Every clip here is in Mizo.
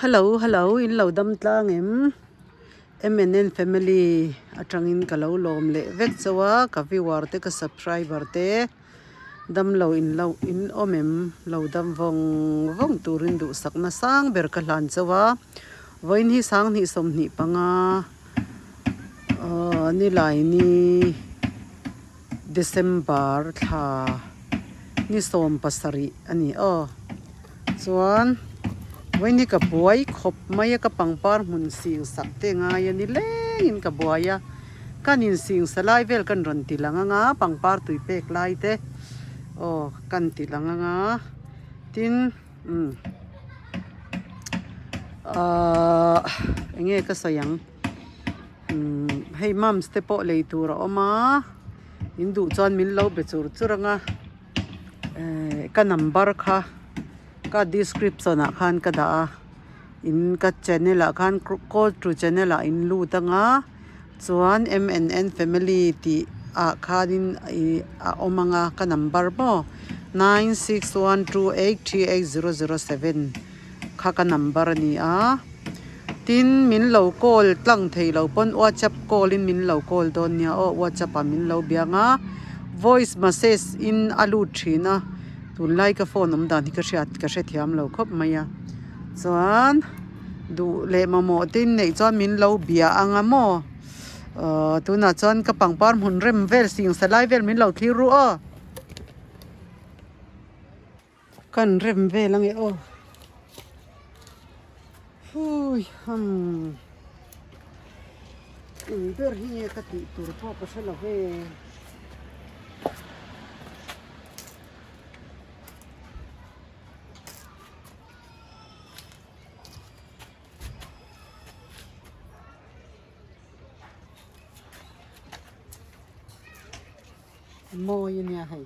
Hello hello in lo dam tlang em? MNN family atangin ka lo lawm leh vek chauh a, ka viewer te ka subscriber te dam lo in lo in awm em? Lo dam vawng vawng turin duhsakna sang ber ka hlan chauh a, vawiin hi sanghnih 25 aw nilaini December thla ni 17 a ni aw. Chuan vawiin hi ka buai khawp mai a, ka pangpar hmun sing sak te ngai a ni lengin ka buai a, kan in sing sa lai vel kan rawn ti lang anga pangpar tui pek lai te aw kan ti lang anga tin umm ahh eng nge ka sawi ang umm hei mums te pawh lei tur a awm a in duh chuan min lo be chur chur anga. Eh ka number kha ka description ah khan ka dah a in ka channel ah khan call to channel ah in lut anga chuan M_N_N family tih ah khanin ih a awm anga ka number maw 9612838007 kha ka number a ni a tin min lo call tlang thei lo pawn whatsapp call in min lo call dawn nia aw whatsapp ah min lo bia ang a voice message in a lut thin a tunlai ka phone awm dan hi ka hriat ka hrethiam lo khawp mai a chuan duh leh mamawh te in neih chuan min lo bia ang a maw ahh tunah chuan ka pangpar hmun rem vel sing sa lai vel min lo thlir ru aw. Kan rem vel ange aw. Hui ham. Eng ber hi nge ka tih tur pawh ka hre lo ve. Mawi a nia hei.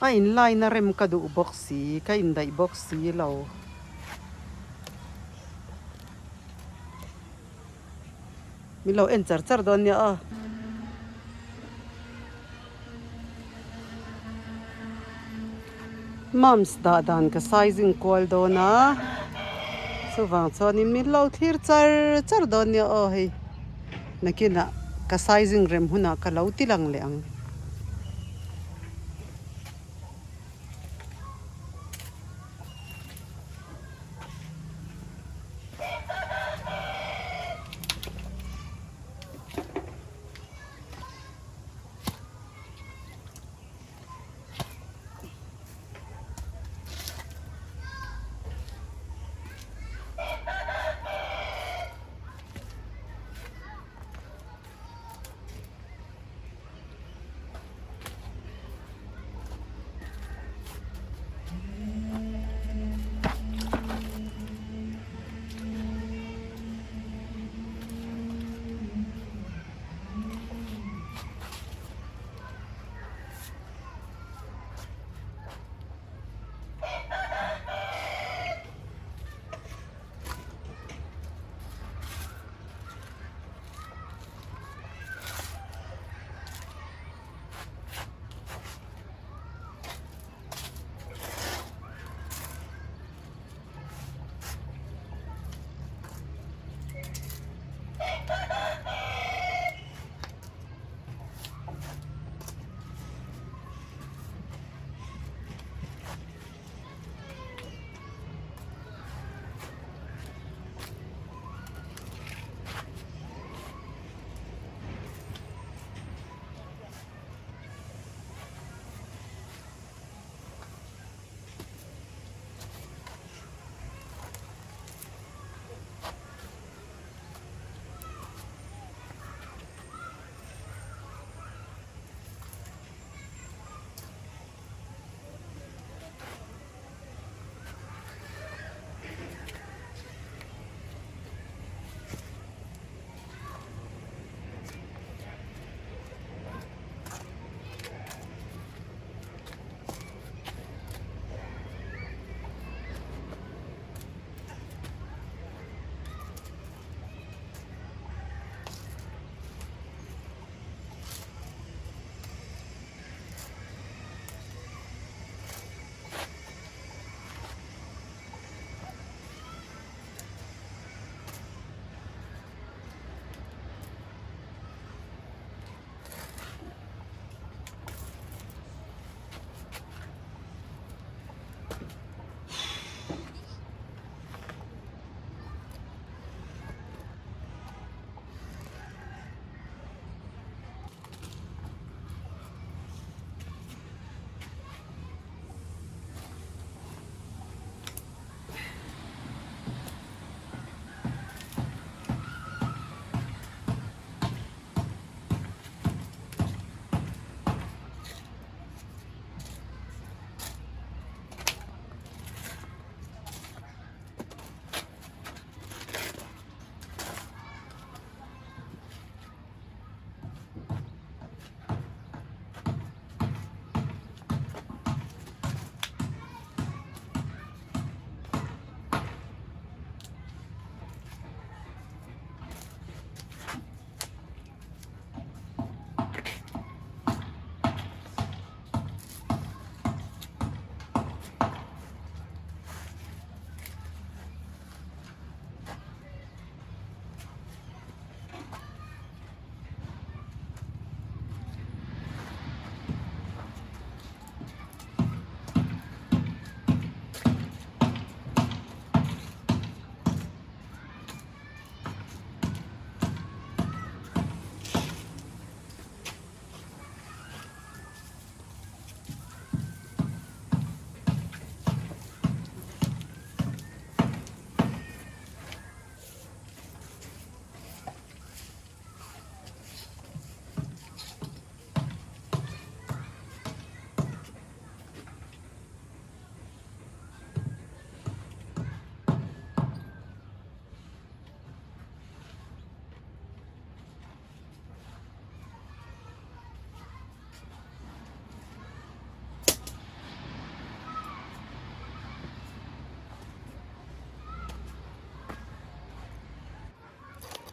A in line a rem ka duh bawk si, ka indaih bawk si lo. Min lo en char char dawn nia aw. Mums dah dan ka sizing kual dawn a, chuvang chuanin min lo thlir char char dawn nia aw hei nakinah ka sizing rem hunah ka lo ti lang leh ang.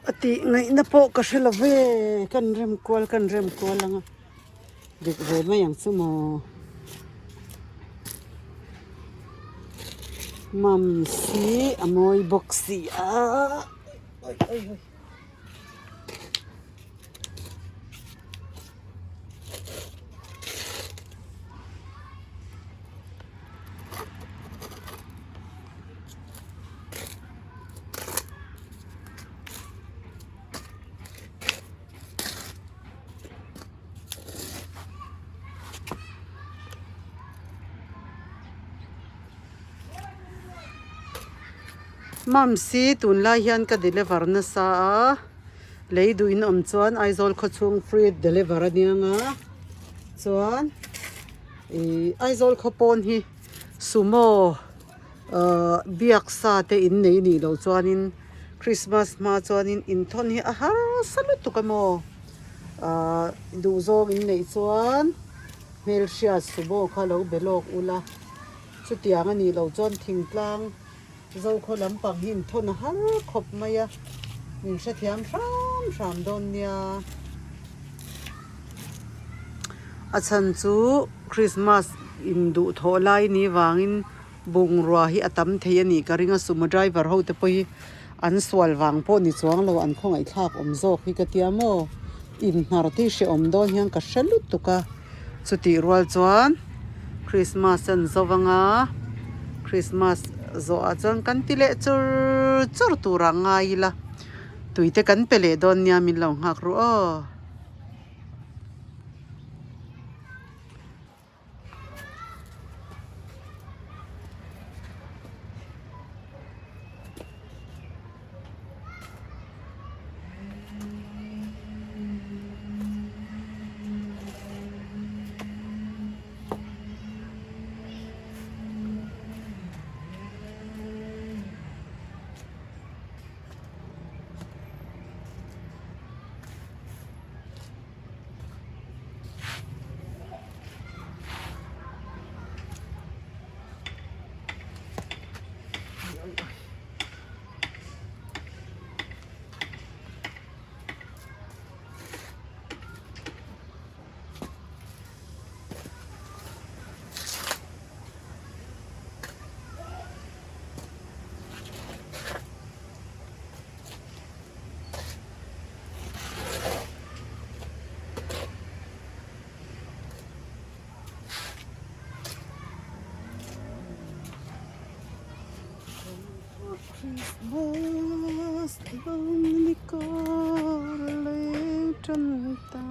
A tih ngaihna pawh ka hre lo ve, kan rem kual kan rem kual ang a, dik ve mai ang chu maw. Mam si a mawi bawk si a, oi oi oi. Mamsi tunlai hian ka deliver nasa a lei duh in awm chuan Aizawl khawchhung free deliver a nia nga chuan ih Aizawl khaw pawn hi sumo. Ahh biak sa te in nei nih loh chuanin Christmas hma chuanin inthawn hi a harsa lutuk a maw ahh duhzawng in neih chuan hmelhriat sumo kha lo be lawk ula chutiang a nih loh chuan thingtlang zokhaw lampang hi inthawn a har khawp mai a min hrethiam hram hram dawn nia a chhan chu Christmas induhthawh lai ni vangin. Bungrua hi a tam thei a nih ka ring a, sumo driver ho te pawh hi an sual vang pawh ni chuang lo an khawngaih thlak awm zawk hi ka tia maw inhnar te hi hrehawm dawn hian ka hre lutuk a, chutih rual chuan Christmas an zo vang a, Christmas zawh ah chuan kan ti leh chur chur tur ah ngai ila tui te kan pe leh dawn nia min lo nghak ru aw. Christmas lung ni kar leng tan ta.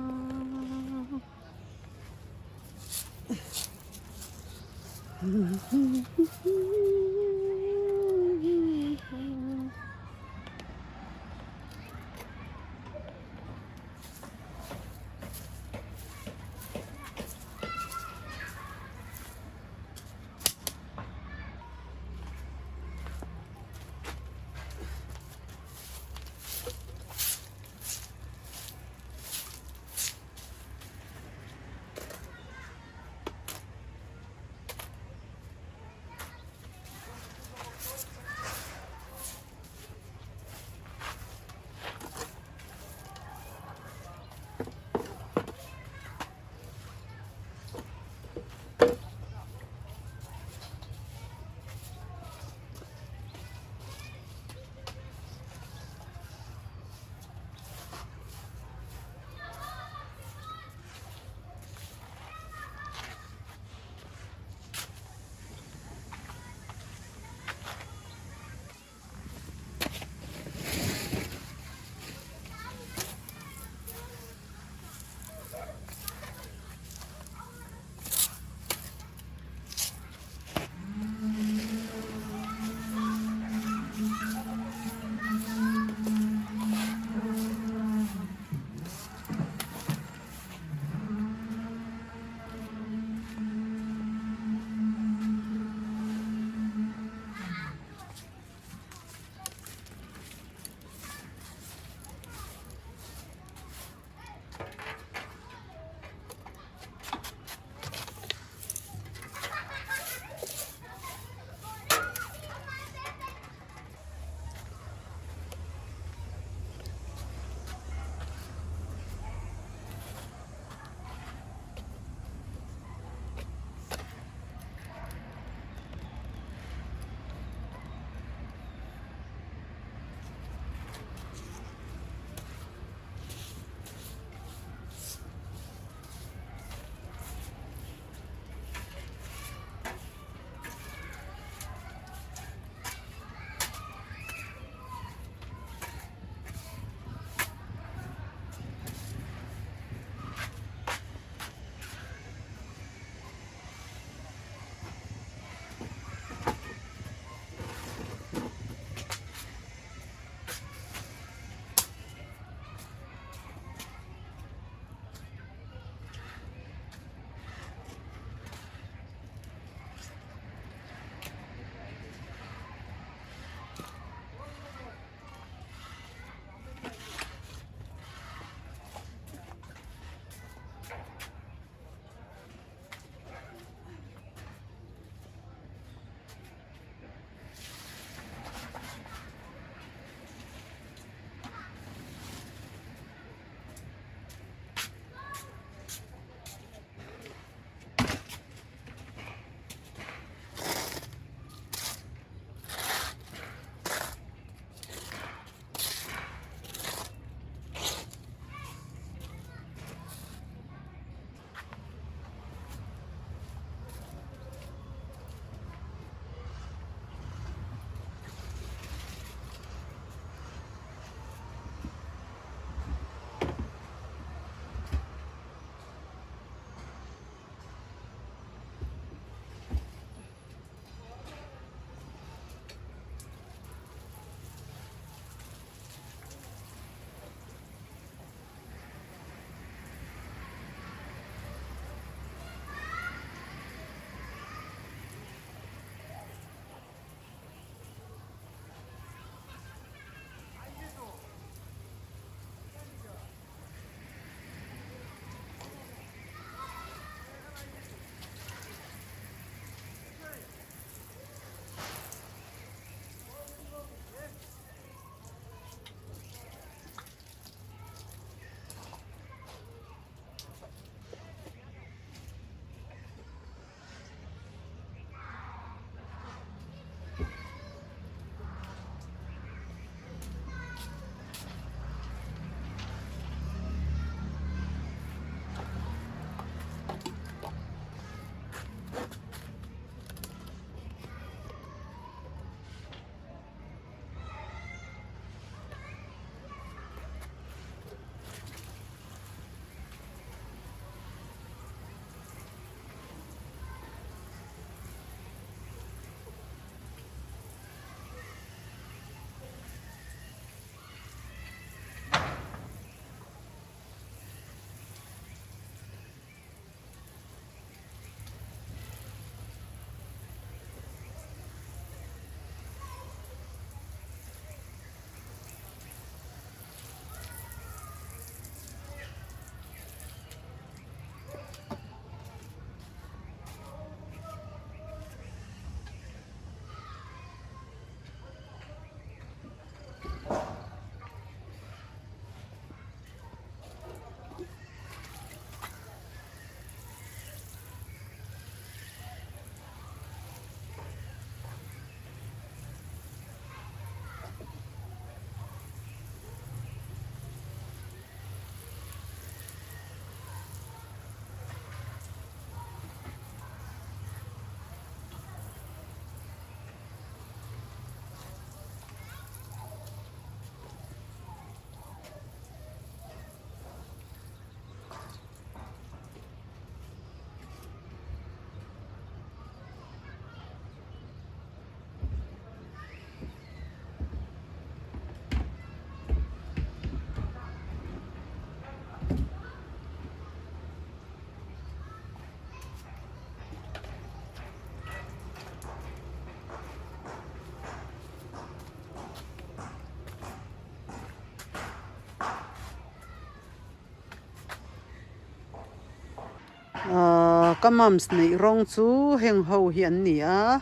Ahh ka mums neih rawng chu heng ho hi an ni a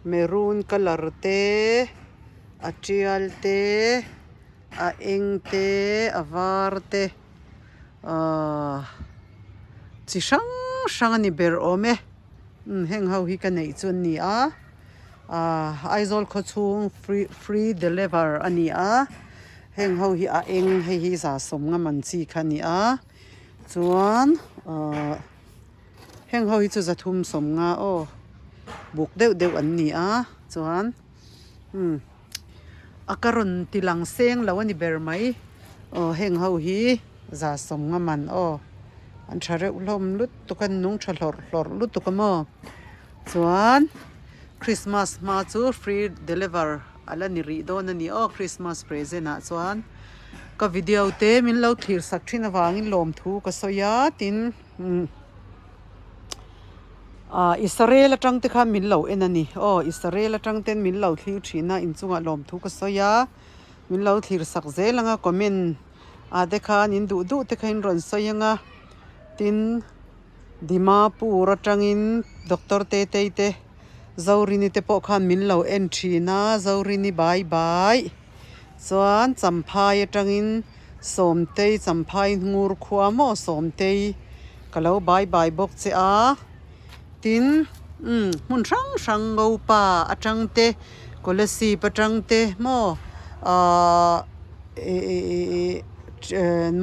maroon colour te a tial te a eng te a var te ahh chi hrang hrang a ni ber awm e umm heng ho hi ka neih chu an ni a ahh Aizawl khaw chhung free free deliver a ni a heng ho hi a eng hei hi za sawm ngam ang chi kha a ni a. Chuan ahh heng ho hi chu zathum sawmnga aw buk deuh deuh an ni a chuan umm a ka rawn ti lang seng lo a ni ber mai aw heng ho hi za sawmnga man aw an tha reuh hlawm lutuk a an nung tha hlawrh hlawrh lutuk a maw chuan Christmas hma chu free deliver a la ni rih dawn a ni aw Christmas present ah chuan. Ka video te min lo thlir sak thin avangin lawmthu ka sawi a, tin ah Israel atang te khan min lo en a ni. Aw Israel atang ten min lo thlir thin a, inchungah lawmthu ka sawi a, min lo thlir sak zel ang a, comment ah te khan in duh duh te kha in rawn sawi ang a, tin Dimapur atangin Doctor Tetei te Zorini te pawh khan min lo en thin a, Zorini bye bye. Chuan Champhai atangin Sawmtei Champhai hngur khua maw Sawmtei ka lo bye bye bawk che a. Tin umm hmun hrang hrang Ngopa atang te Kolasib atang te maw ahh ih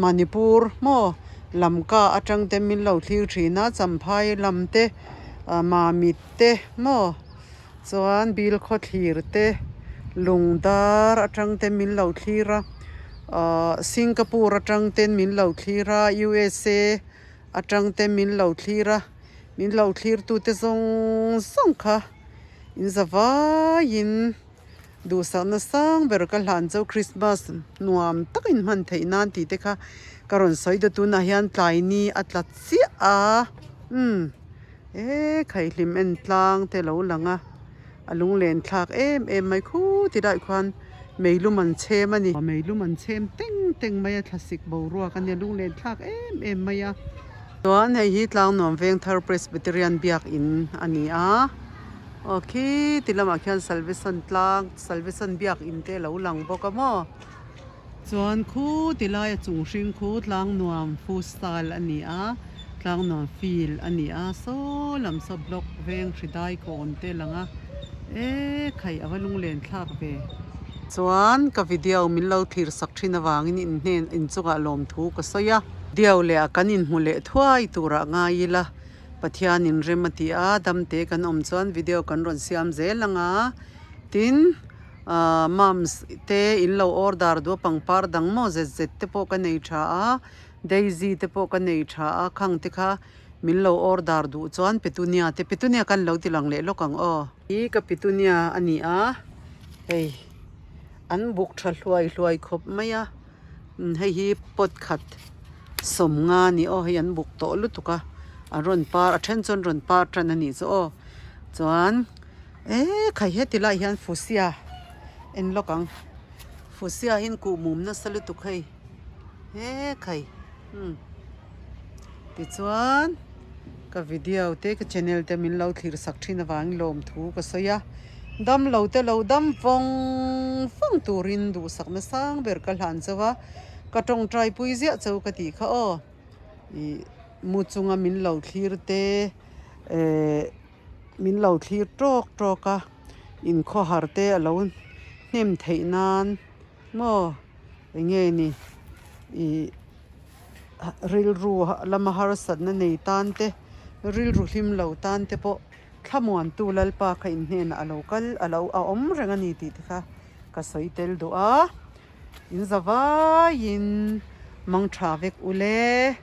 Manipur maw Lamka atang te min lo thlir thin a Champhai lam te Mamit te maw chuan bil khawthlir te lung dar atang te min lo thlir a ahh Singapore atang ten min lo thlir a USA atang te min lo thlir a min lo thlir tu te zawng zawng kha in za vaiin duhsakna sang ber ka hlan chu Christmas nuam tak in hman theih nan tih te kha ka rawn sawi deuh tunah hian tlai ni a tla chiah a umm he khaihlim en tlang te lo lang a a lunglen thlak em em mai khu ti lai khuan meilum an chhem a ni meilum an chhem teng teng mai a thlasik boruak a nia lunglen thlak em em mai a chuan hei hi Tlangnuam Vengthar Presbyterian biakin a ni a. Aw khi ti lamah khian Salvation tlang Salvation biakin te a lo lang bawk a maw chuan khu ti laia chung hring khu tlang nuam futsal a ni a tlang nuam field a ni a saw lam saw block veng hri dai kawn te a lang a e khai a va lunglen thlak ve. Chuan ka video min lo thlir sak thin avangin in hnen inchungah lawmthu ka sawi a. Video leh ah kan inhmu leh thuai turah ngai ila. Pathianin rem a ti a, damte kan awm chuan video kan rawn siam zel ang a, tin ahh mums te in lo order duh a pangpar dang maw zet zet te pawh ka nei tha a, daisy te pawh ka nei tha a, khang te kha min lo order duh chuan petunia te petunia kan lo ti lang leh lawk ang aw. Hi ka petunia a ni a, hei an buk tha hluai hluai khawp mai a. Hei hi pot khat sawmnga a ni aw hei an buk tawh lutuk a a rawn par a then chuan rawn par tan a nih chu aw chuan eh khai heti lai hian fusia en lawk ang fusia hi an kuh mum nasa lutuk hei he khai umm tichuan ka video te ka channel te min lo thlir sak thin avangin lawmthu ka sawi a. Dam lo te lo dam vawng vawng turin duhsakna sang ber ka hlan chauh a, ka tawngtai pui ziah chauh ka tih kha aw. Ih mu chunga min lo thlir te eh min lo thlir tawk tawk a, inkhawhar te a lo hnem theih nan maw eng nge ni ih rilru lama harsatna nei tan te rilru hlim lo tan te pawh. Thlamuantu Lalpa kha in hnenah a lo kal a lo a awm reng a ni tih te kha ka sawi tel duh a, in za vaiin mang tha vek ule.